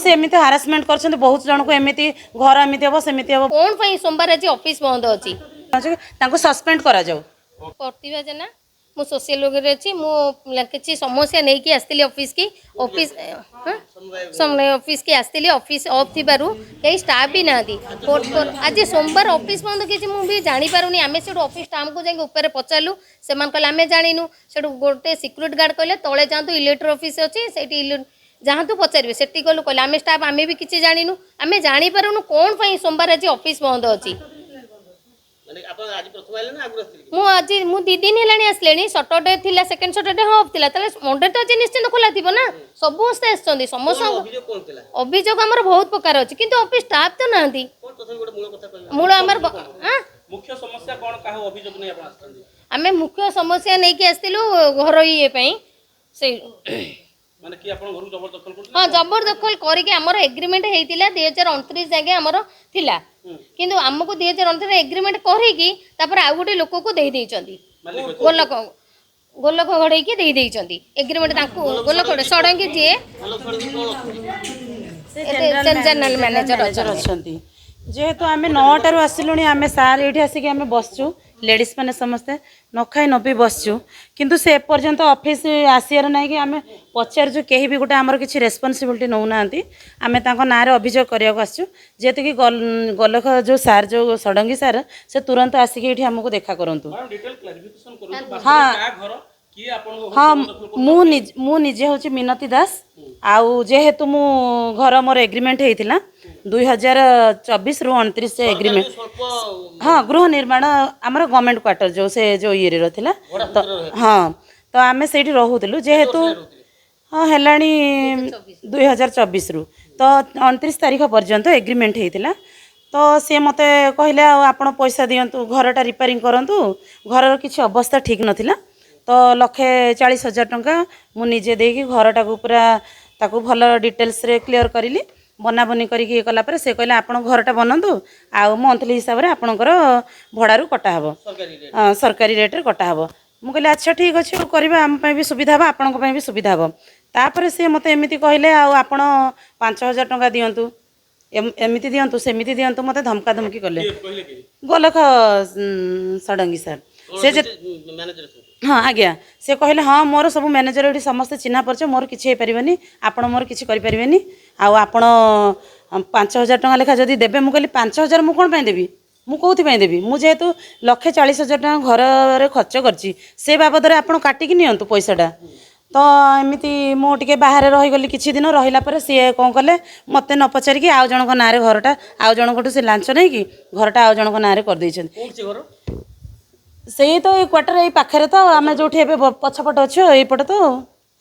ସେ ଏମିତି ହାରାସମେଣ୍ଟ କରିଛନ୍ତି ବହୁତ ଜଣଙ୍କୁ, ଏମିତି ଘର ଏମିତି ହେବ, ସେମିତି ହେବ। କ'ଣ ପାଇଁ ସୋମବାର ଆଜି ଅଫିସ ବନ୍ଦ ଅଛି? ତାଙ୍କୁ ସସ୍ପେଣ୍ଡ କରାଯାଉ। ପ୍ରତିଭା ଜେନା, ମୁଁ ସୋସିଆଲ ୱାର୍କରେ ଅଛି। ମୁଁ କିଛି ସମସ୍ୟା ନେଇକି ଆସିଥିଲି ଅଫିସ କି ଅଫିସ, ହଁ, ସମବାୟ ଅଫିସ କି ଆସିଥିଲି। ଅଫିସ ଅଫ୍ ଥିବାରୁ କେହି ଷ୍ଟାଫ୍ ବି ନାହାନ୍ତି। ଆଜି ସୋମବାର ଅଫିସ ବନ୍ଦ, କିଛି ମୁଁ ବି ଜାଣିପାରୁନି। ଆମେ ସେଠୁ ଅଫିସ ଷ୍ଟାଫ୍ଙ୍କୁ ଯାଇକି ଉପରେ ପଚାରିଲୁ, ସେମାନେ କହିଲେ ଆମେ ଜାଣିନୁ। ସେଠୁ ଗୋଟେ ସିକ୍ୟୁରିଟି ଗାର୍ଡ଼ କହିଲେ ତଳେ ଯାଆନ୍ତୁ, ଇଲେକ୍ଟ୍ରି ଅଫିସ ଅଛି ସେଇଠି, ଯାଆନ୍ତୁ ପଚାରିବେ। ସେଠି ଗଲୁ, କହିଲେ ଆମେ ଷ୍ଟାଫ୍, ଆମେ ବି କିଛି ଜାଣିନୁ। ଆମେ ଜାଣିପାରୁନୁ କ'ଣ ପାଇଁ ସୋମବାର ଆଜି ଅଫିସ ବନ୍ଦ ଅଛି। ମାନେ ଆପଣ ଆଜି ପ୍ରଥମ ଆଇଲେ ନା ଆଗରୁ ଆସିଥିଲେ? ମୁଁ ଆଜି, ମୁଁ 2 ଦିନ ହେଲାଣି ଆସିଲେଣି। ସଟରଡେ ଥିଲା, ସେକେଣ୍ଡ ସଟରଡେ ହଁ ଅଫ୍ ଥିଲା, ତାହେଲେ ମଣ୍ଡେ ତ ଆଜି ନିଶ୍ଚିନ୍ତ ଖୋଲା ଥିବ ନା? ସମସ୍ତେ ଆସିଛନ୍ତି, ସମସ୍ତଙ୍କ ଅଭିଯୋଗ କ'ଣ ଥିଲା? ଅଭିଯୋଗ ଆମର ବହୁତ ପ୍ରକାର ଅଛି, କିନ୍ତୁ ଅଫିସ ଷ୍ଟାଫ୍ ତ ନାହାନ୍ତି। କ'ଣ ତଥାପି ଗୋଟେ ମୂଳ କଥା କହିବେ? ମୂଳ ଆମର ଆଁ? ମୁଖ୍ୟ ସମସ୍ୟା କ'ଣ, କାହା ଅଭିଯୋଗ ନେଇ ଆପଣ ଆସିଛନ୍ତି? ଆମେ ମୁଖ୍ୟ ସମସ୍ୟା ନେଇକି ଆସିଥିଲୁ ଘର ଇଏ ପାଇଁ ସେଇ। ମାନେ କି ଆପଣ ଘରକୁ ଜବରଦଖଲ କରୁଥିଲେ? ହଁ, ଜବରଦଖଲ କରିକି। ଆମର ଏଗ୍ରିମେଣ୍ଟ ହେଇଥିଲା 2029 ଯାକେ ଆମର ଥିଲା, କିନ୍ତୁ ଆମକୁ 2029 ଏଗ୍ରିମେଣ୍ଟ କରିକି ତାପରେ ଆଉ ଗୋଟେ ଲୋକକୁ ଦେଇ ଦେଇଛନ୍ତି। ମାଲିକ? ଗୋଲକ ଘଡ଼େଇକି ଦେଇ ଦେଇଛନ୍ତି ଏଗ୍ରିମେଣ୍ଟ ତାଙ୍କୁ। ଗୋଲକ ଷଡ଼ଙ୍ଗୀ ଯିଏ ଗୋଲକ ଷଡ଼ଙ୍ଗୀ କ'ଣ ଅଛନ୍ତି? ଜେନେରାଲ ମ୍ୟାନେଜର ଅଛନ୍ତି। ଅଛନ୍ତି। ଯେହେତୁ ଆମେ 9ଟାରୁ ଆସିଲୁଣି, ଆମେ ସାର୍ ଏଇଠି ଆସିକି ଆମେ ବସିଛୁ, ଲେଡ଼ିଜ୍ ମାନେ ସମସ୍ତେ ନ ଖାଇ ନ ପିଇ ବସିଛୁ, କିନ୍ତୁ ସେ ଏପର୍ଯ୍ୟନ୍ତ ଅଫିସ୍ ଆସିବାର ନାହିଁ କି ଆମେ ପଚାରୁଛୁ, କେହି ବି ଗୋଟେ ଆମର କିଛି ରେସ୍ପନ୍ସିବିଲିଟି ନେଉନାହାନ୍ତି। ଆମେ ତାଙ୍କ ନାଁରେ ଅଭିଯୋଗ କରିବାକୁ ଆସିଛୁ, ଯେହେତୁ କି ଗୋଲଖ ଯେଉଁ ସାର୍, ଯେଉଁ ଷଡ଼ଙ୍ଗୀ ସାର୍, ସେ ତୁରନ୍ତ ଆସିକି ଏଇଠି ଆମକୁ ଦେଖା କରନ୍ତୁ। ମ୍ୟାଡ଼ାମ, ଡିଟେଲ କ୍ଲାରିଫିକେସନ କରନ୍ତୁ, ହଁ। ବାସ୍ତବରେ କାହା ଘର, କିଏ ଆପଣଙ୍କ ଘରକୁ ହଁ। ଜବରଦଖଲ? ମୁଁ ନିଜେ ହେଉଛି ମିନତୀ ଦାସ। ଆଉ ଯେହେତୁ ମୁଁ ଘର ମୋର ଏଗ୍ରିମେଣ୍ଟ ହେଇଥିଲା 2024ରୁ 29 ଏଗ୍ରିମେଣ୍ଟ। ସ୍ୱଳ୍ପ ହଁ, ଗୃହ ନିର୍ମାଣ ଆମର ଗଭର୍ଣ୍ଣମେଣ୍ଟ କ୍ୱାର୍ଟର ଯେଉଁ ସେ ଯେଉଁ ଇଏରେ ଥିଲା ତ, ହଁ, ତ ଆମେ ସେଇଠି ରହୁଥିଲୁ। ଯେହେତୁ ହଁ ହେଲାଣି 2024ରୁ, ତ 29 ତାରିଖ ପର୍ଯ୍ୟନ୍ତ ଏଗ୍ରିମେଣ୍ଟ ହେଇଥିଲା। ତ ସିଏ ମୋତେ କହିଲେ ଆଉ ଆପଣ ପଇସା ଦିଅନ୍ତୁ, ଘରଟା ରିପେୟାରିଂ କରନ୍ତୁ। ଘରର କିଛି ଅବସ୍ଥା ଠିକ୍ ନଥିଲା। ତ 1,40,000 ଟଙ୍କା ମୁଁ ନିଜେ ଦେଇକି ଘରଟାକୁ ପୁରା ତାକୁ ଭଲ ଡିଟେଲ୍ସରେ କ୍ଲିଅର୍ କରିଲି। ବନାବନି କରିକି ଇଏ କଲା ପରେ ସେ କହିଲେ ଆପଣ ଘରଟା ବନାନ୍ତୁ ଆଉ ମନ୍ଥଲି ହିସାବରେ ଆପଣଙ୍କର ଭଡ଼ାରୁ କଟା ହେବ। ସରକାରୀ ରେଟ୍? ହଁ, ସରକାରୀ ରେଟ୍ରେ କଟା ହେବ। ମୁଁ କହିଲି ଆଚ୍ଛା ଠିକ୍ ଅଛି, ଆଉ କରିବା, ଆମ ପାଇଁ ବି ସୁବିଧା ହେବ, ଆପଣଙ୍କ ପାଇଁ ବି ସୁବିଧା ହେବ। ତାପରେ ସିଏ ମୋତେ ଏମିତି କହିଲେ ଆଉ ଆପଣ 5,000 ଟଙ୍କା ଦିଅନ୍ତୁ, ଏମିତି ଦିଅନ୍ତୁ, ସେମିତି ଦିଅନ୍ତୁ, ମୋତେ ଧମକା ଧମକି କଲେ। କିଏ କହିଲେ କି? ଗୋଲଖ ଷଡ଼ଙ୍ଗୀ ସାର୍। ସେ ଯେ ମ୍ୟାନେଜର ଅଛନ୍ତି? ହଁ ଆଜ୍ଞା। ସେ କହିଲେ ହଁ, ମୋର ସବୁ ମ୍ୟାନେଜର ଏଠି ସମସ୍ତେ ଚିହ୍ନା ପରିଚୟ, ମୋର କିଛି ହେଇପାରିବନି, ଆପଣ ମୋର କିଛି କରିପାରିବେନି, ଆଉ ଆପଣ 5,000 ଟଙ୍କା ଲେଖା ଯଦି ଦେବେ। ମୁଁ କହିଲି 5,000 ମୁଁ କ'ଣ ପାଇଁ ଦେବି? ମୁଁ କେଉଁଥିପାଇଁ ଦେବି? ମୁଁ ଯେହେତୁ 1,40,000 ଟଙ୍କା ଘରରେ ଖର୍ଚ୍ଚ କରିଛି, ସେ ବାବଦରେ ଆପଣ କାଟିକି ନିଅନ୍ତୁ ପଇସାଟା। ତ ଏମିତି ମୁଁ ଟିକେ ବାହାରେ ରହିଗଲି। କିଛି ଦିନ ରହିଲା ପରେ ସିଏ କ'ଣ କଲେ, ମୋତେ ନ ପଚାରିକି ଆଉ ଜଣଙ୍କ ନାଁରେ ଘରଟା, ଆଉ ଜଣଙ୍କଠୁ ସେ ଲାଞ୍ଚ ନେଇକି ଘରଟା ଆଉ ଜଣଙ୍କ ନାଁରେ କରିଦେଇଛନ୍ତି। କୋଉଠି ସେ ଘର? ସେଇ ତ ଏଇ କ୍ୱାର୍ଟର ଏଇ ପାଖରେ ତ, ଆମେ ଯେଉଁଠି ଏବେ ପଛପଟ ଅଛୁ ଏଇପଟେ ତ,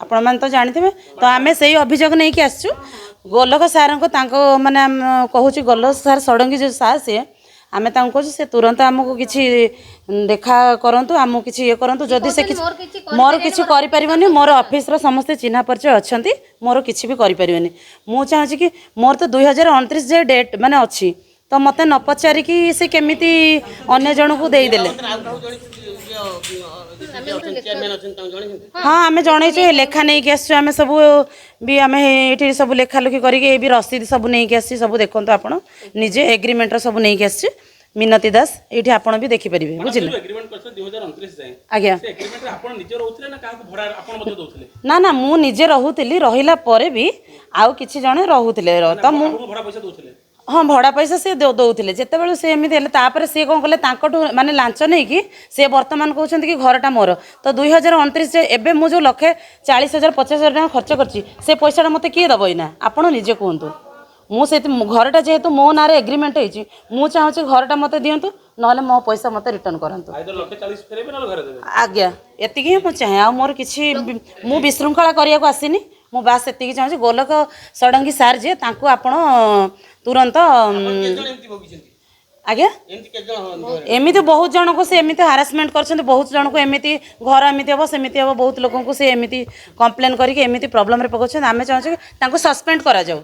ଆପଣମାନେ ତ ଜାଣିଥିବେ। ତ ଆମେ ସେଇ ଅଭିଯୋଗ ନେଇକି ଆସିଛୁ ଗୋଲକ ସାର୍ଙ୍କୁ। ତାଙ୍କ ମାନେ ଆମେ କହୁଛୁ ଗୋଲକ ସାର୍ ଷଡ଼ଙ୍ଗୀ ଯେଉଁ ସାର୍ ସିଏ, ଆମେ ତାଙ୍କୁ କହୁଛୁ ସେ ତୁରନ୍ତ ଆମକୁ କିଛି ଦେଖା କରନ୍ତୁ, ଆମକୁ କିଛି ଇଏ କରନ୍ତୁ। ଯଦି ସେ କିଛି ମୋର କିଛି ମୋର କିଛି କରିପାରିବନି, ମୋର ଅଫିସର ସମସ୍ତେ ଚିହ୍ନା ପରିଚୟ ଅଛନ୍ତି, ମୋର କିଛି ବି କରିପାରିବେନି। ମୁଁ ଚାହୁଁଛି କି ମୋର ତ 2029 ଯାଏ ଡେଟ୍ ମାନେ ଅଛି, ତ ମୋତେ ନ ପଚାରିକି ସେ କେମିତି ଅନ୍ୟ ଜଣକୁ ଦେଇଦେଲେ? ଆଉ କାହାକୁ ଜଣେଇଛନ୍ତି? ଯିଏ ଅଛନ୍ତି, ଚେୟାରମ୍ୟାନ୍ ଅଛନ୍ତି, ତାଙ୍କୁ ଜଣେଇଛନ୍ତି? ହଁ, ଆମେ ଜଣେଇଛୁ। ଏ ଲେଖା ନେଇକି ଆସିଛୁ ଆମେ ସବୁ ବି, ଆମେ ଏଇଠି ସବୁ ଲେଖାଲେଖି କରିକି ଏ ବି ରସିଦ ସବୁ ନେଇକି ଆସିଛି। ସବୁ ଦେଖନ୍ତୁ ଆପଣ ନିଜେ, ଏଗ୍ରିମେଣ୍ଟର ସବୁ ନେଇକି ଆସିଛି। ମିନତୀ ଦାସ, ଏଇଠି ଆପଣ ବି ଦେଖିପାରିବେ, ବୁଝିଲେ? ଏଗ୍ରିମେଣ୍ଟ କରିଛନ୍ତି 2029 ଯାଏଁ? ଆଜ୍ଞା। ସେ ଏଗ୍ରିମେଣ୍ଟରେ ଆପଣ ନିଜେ ରହୁଥିଲେ ନା କାହାକୁ ଭଡ଼ା ଆପଣ ମଧ୍ୟ ଦଉଥିଲେ? ନା ନା, ମୁଁ ନିଜେ ରହୁଥିଲି। ରହିଲା ପରେ ବି ଆଉ କିଛି ଜଣ ରହୁଥିଲେ ତ ମୁଁ ଆପଣଙ୍କୁ ଭଡ଼ା ପଇସା ଦଉଥିଲେ? ହଁ, ଭଡ଼ା ପଇସା ସେ ଦଉଥିଲେ। ଯେତେବେଳେ ସେ ଏମିତି ହେଲେ, ତାପରେ ସିଏ କ'ଣ କଲେ, ତାଙ୍କଠୁ ମାନେ ଲାଞ୍ଚ ନେଇକି ସିଏ ବର୍ତ୍ତମାନ କହୁଛନ୍ତି କି ଘରଟା ମୋର। ତ 2029 ଏବେ ମୁଁ ଯେଉଁ 1,40,000 50,000 ଟଙ୍କା ଖର୍ଚ୍ଚ କରିଛି, ସେ ପଇସାଟା ମୋତେ କିଏ ଦେବ ଏଇନା? ଆପଣ ନିଜେ କୁହନ୍ତୁ। ମୁଁ ସେଇଥି ଘରଟା ଯେହେତୁ ମୋ ନାଁରେ ଏଗ୍ରିମେଣ୍ଟ ହେଇଛି, ମୁଁ ଚାହୁଁଛି ଘରଟା ମୋତେ ଦିଅନ୍ତୁ, ନହେଲେ ମୋ ପଇସା ମୋତେ ରିଟର୍ଣ୍ଣ କରନ୍ତୁ। ଆଇଦର 1,40,000 ଫେରେଇବେ, ନହେଲେ ଘରେ ଦେବେ। ଆଜ୍ଞା, ଏତିକି ହିଁ ମୁଁ ଚାହେଁ। ଆଉ ମୋର କିଛି ମୁଁ ବିଶୃଙ୍ଖଳା କରିବାକୁ ଆସିନି। ମୁଁ ବାସ୍ ଏତିକି ଚାହୁଁଛି, ଗୋଲକ ଷଡ଼ଙ୍ଗୀ ସାର୍ ଯିଏ, ତାଙ୍କୁ ଆପଣ ତୁରନ୍ତ କେତେ ଜଣ ଏମିତି ଭୋଗିଛନ୍ତି? ଆଜ୍ଞା? ଏମିତି କେତେ ଜଣ ହନ୍ତି? ଏମିତି ବହୁତ ଜଣଙ୍କୁ ସେ ଏମିତି ହାରାସମେଣ୍ଟ କରିଛନ୍ତି। ବହୁତ ଜଣଙ୍କୁ ଏମିତି ଘର ଏମିତି ହେବ, ସେମିତି ହେବ, ବହୁତ ଲୋକଙ୍କୁ ସେ ଏମିତି କମ୍ପ୍ଲେନ୍ କରିକି ଏମିତି ପ୍ରୋବ୍ଲେମରେ ପକାଉଛନ୍ତି। ଆମେ ଚାହୁଁଛୁ କି ତାଙ୍କୁ ସସ୍ପେଣ୍ଡ କରାଯାଉ।